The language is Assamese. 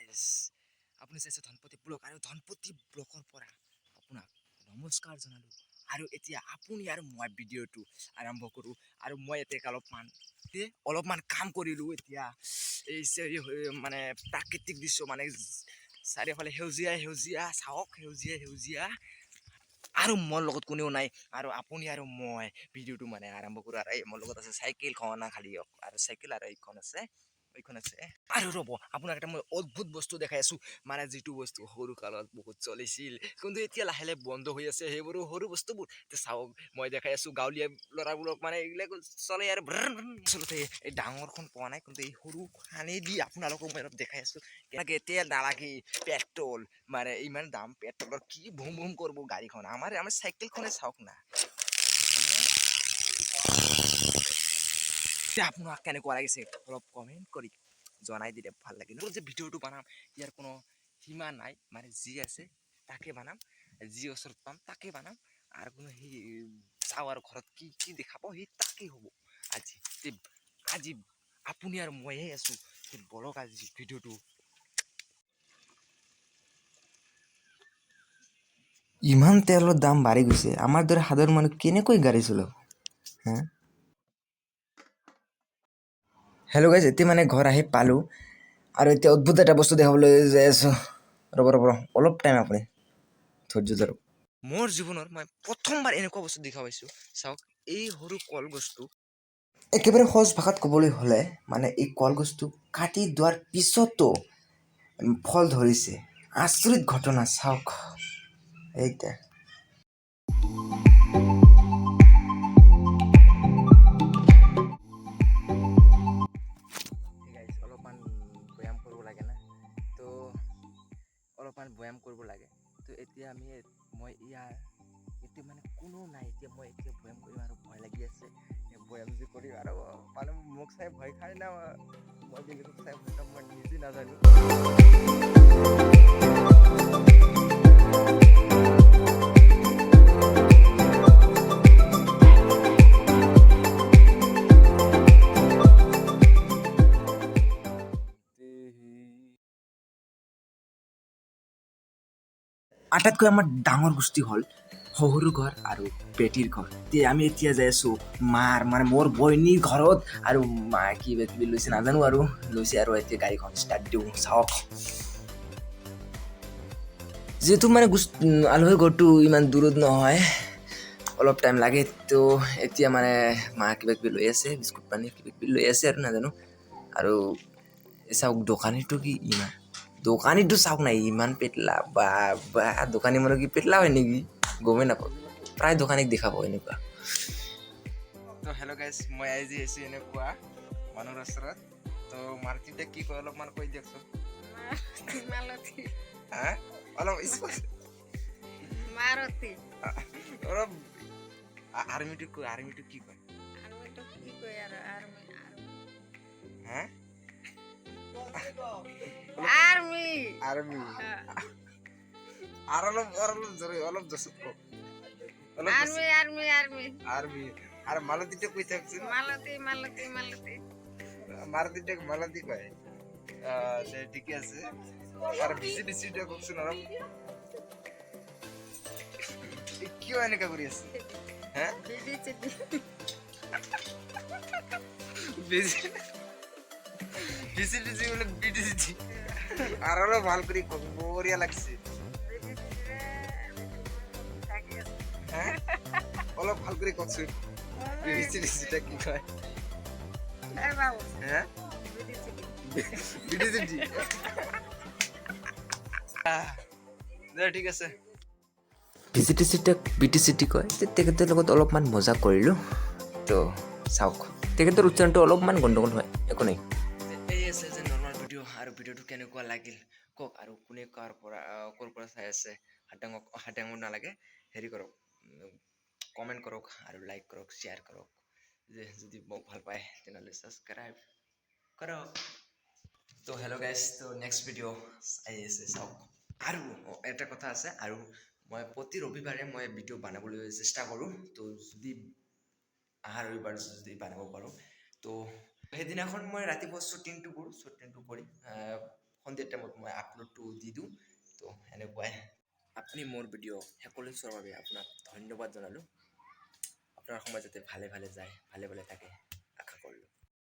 গাইজ, আপুনি চাইছে ধনপতি ব্লগ আৰু ধনপতি ব্লগৰ পৰা আপোনাক নমস্কাৰ জনালোঁ। আৰু এতিয়া আপুনি আৰু মই ভিডিঅ'টো আৰম্ভ কৰোঁ। আৰু মই এতিয়া অলপমান কাম কৰিলোঁ। এতিয়া এই মানে প্ৰাকৃতিক দৃশ্য, মানে চাৰিওফালে সেউজীয়া সেউজীয়া, চাওক, সেউজীয়া সেউজীয়া। আৰু মোৰ লগত কোনেও নাই আৰু আপুনি আৰু মই ভিডিঅ'টো মানে আৰম্ভ কৰোঁ। আৰু এই মোৰ লগত আছে চাইকেলখন, খালি আৰু চাইকেল আৰু এইখন আছে। আৰু ৰ'ব, আপোনাক এটা মই অদ্ভুত বস্তু দেখাই আছোঁ, মানে যিটো বস্তু সৰু কালত বহুত চলিছিল, কিন্তু এতিয়া লাহে লাহে বন্ধ হৈ আছে সেইবোৰো সৰু বস্তুবোৰ। এতিয়া চাওক, মই দেখাই আছোঁ, গাঁৱলীয়া ল'ৰাবোৰক মানে এইবিলাক চলে। আৰু আচলতে এই ডাঙৰখন পোৱা নাই, কিন্তু এই সৰু দি আপোনালোকক মই অলপ দেখাই আছোঁ। কেনেকৈ তেল নালাগে, পেট্ৰল, মানে ইমান দাম পেট্ৰলৰ, কি ভুম ভুম কৰিব গাড়ীখন। আমাৰ আমাৰ চাইকেলখনে চাওক না। এতিয়া আপোনাক কেনেকুৱা লাগিছে অলপ কমেণ্ট কৰি জনাই দিলে ভাল লাগিল। যে ভিডিঅ'টো বনাম, ইয়াৰ কোনো সীমা নাই, মানে যি আছে তাকে বানাম, যি ওচৰত পাম তাকে বানাম। আৰু কোনো সেই চাওঁ আৰু ঘৰত কি কি দেখাব, সেই তাকেই হ'ব আজি। আজি আপুনি আৰু মইহে আছোঁ। বলক, আজি ভিডিঅ'টো। ইমান তেলৰ দাম বাঢ়ি গৈছে, আমাৰ দৰে সাধাৰণ মানুহ কেনেকৈ গাড়ী চলাব হা? হেল্ল' গাইজ, এতিয়া মানে ঘৰ আহি পালোঁ আৰু এতিয়া অদ্ভুত এটা বস্তু দেখাবলৈ যাই আছোঁ। ৰ'ব ৰ'ব, অলপ টাইম আপুনি ধৈৰ্য ধৰক। মোৰ জীৱনত মই প্ৰথমবাৰ এনেকুৱা বস্তু দেখা পাইছোঁ। চাওক, এই সৰু কলগছটো, একেবাৰে সহজ ভাষাত ক'বলৈ হ'লে মানে এই কলগছটো কাটি দিয়াৰ পিছতো ফল ধৰিছে। আচৰিত ঘটনা, চাওক এইটা। অলপমান ব্যায়াম কৰিব লাগে না, তো অলপমান ব্যায়াম কৰিব লাগে। তো এতিয়া মই ইয়াৰ এতিয়া মানে কোনো নাই। এতিয়া মই এতিয়া ব্যায়াম কৰিম আৰু ভয় লাগি আছে। ব্যায়াম যে কৰিম আৰু মানে মোক চাই ভয় খাই না মই বেলেগক চাই ভয় খাম, মই নিজে নাজানো। আটাইতকৈ আমাৰ ডাঙৰ গোষ্ঠী হ'ল শহুৰ ঘৰ আৰু পেটীৰ ঘৰ। এতিয়া আমি এতিয়া যাই আছোঁ মাৰ, মানে মোৰ বইনীৰ ঘৰত। আৰু মা কিবা কিবি লৈছে, নাজানো আৰু লৈছে। আৰু এতিয়া গাড়ীখন ষ্টাৰ্ট দিওঁ। চাওক, যিহেতু মানে আলহীৰ ঘৰটো ইমান দূৰত নহয়, অলপ টাইম লাগে। তো এতিয়া মানে মা কিবা কিবি লৈ আছে, বিস্কুট পানী কিবা কিবি লৈ আছে আৰু নাজানো। আৰু চাওক, দোকানীটো কি ইমান, দোকানীটো চাওক না, ইমান পেটলা বা বা। দোকানী মানে কি পেটলা হয় নেকি গমেই নাপাওঁ। প্ৰায় দোকানীক দেখা পাওঁ এনেকুৱা। তো হেল্ল' গাইজ, মই আজি আহিছোঁ এনেকুৱা মানুহৰ ওচৰত। তো মাৰুতিতে কি কয় অলপমান কৈ দিয়কচোন। মালতী। হা, অলপ মাৰুতি। অলপ আৰ্মিটো কয়, আৰ্মিটো কি কয়? আৰ্মিটো কি কয় আৰু আৰ্মি আৰ্মি। হা। আৰ্মি। আৰ্মি। আৰু অলপ জোৰে, অলপ জোৰত কওক অলপ। Army army army. Army. আৰু মালতীটো কৈ থাকচোন। মালতী মালতী মালতী। মাৰুতিটোক মালতী কয়। ঠিকে আছে। আৰু ভিচিডিচিটো কওকচোন অলপ। কিয় এনেকা কৰি আছে হে? ভিডিচিডি। ভিচিডিচি বোলে, বিডিচিডি। আৰু অলপ ভাল কৰি কওক, বঢ়িয়া লাগছে। হা, অলপ ভাল কৰি কওকচোন, ভিচিডিচিটা কি কয়? হা, বিডিচিডি। ঠিক আছে। ভিচিডিচিটাক বিটিচিটি কয়। তেখেতৰ লগত অলপমান মজা কৰিলোঁ। তো চাওক, তেখেতৰ উচ্চাৰণটো অলপমান গণ্ডগোল হয়, একো নাই। এই আছে যে নৰ্মেল ভিডিঅ'। আৰু ভিডিঅ'টো কেনেকুৱা লাগিল কওক। আৰু কোনে কাৰ পৰা, ক'ৰ পৰা চাই আছে, হাত ডাঙৰ নালাগে, হেৰি কৰক, কমেণ্ট কৰক আৰু লাইক কৰক, শ্বেয়াৰ কৰক। যে যদি মোক ভাল পায় তেনেহ'লে ছাবস্ক্ৰাইব কৰক। তো হেল্ল' গাইজ, তো নেক্সট ভিডিঅ' আহি আছে, চাওক। আৰু এটা কথা আছে, আৰু মই প্ৰতি ৰবিবাৰে মই ভিডিঅ' বনাবলৈ চেষ্টা কৰোঁ। তো যদি অহা ৰবিবাৰ যদি বনাব পাৰোঁ, তো সেইদিনাখন মই ৰাতিপুৱা শ্বুটিংটো কৰোঁ। শ্বুটিংটো কৰি সন্ধিয়া টাইমত মই আপলোডটো দি দিওঁ। তো এনেকুৱাই। আপুনি মোৰ ভিডিঅ' সকলো চোৱাৰ বাবে আপোনাক ধন্যবাদ জনালোঁ। আপোনাৰ সময় যাতে ভালে ভালে যায়, ভালে ভালে থাকে।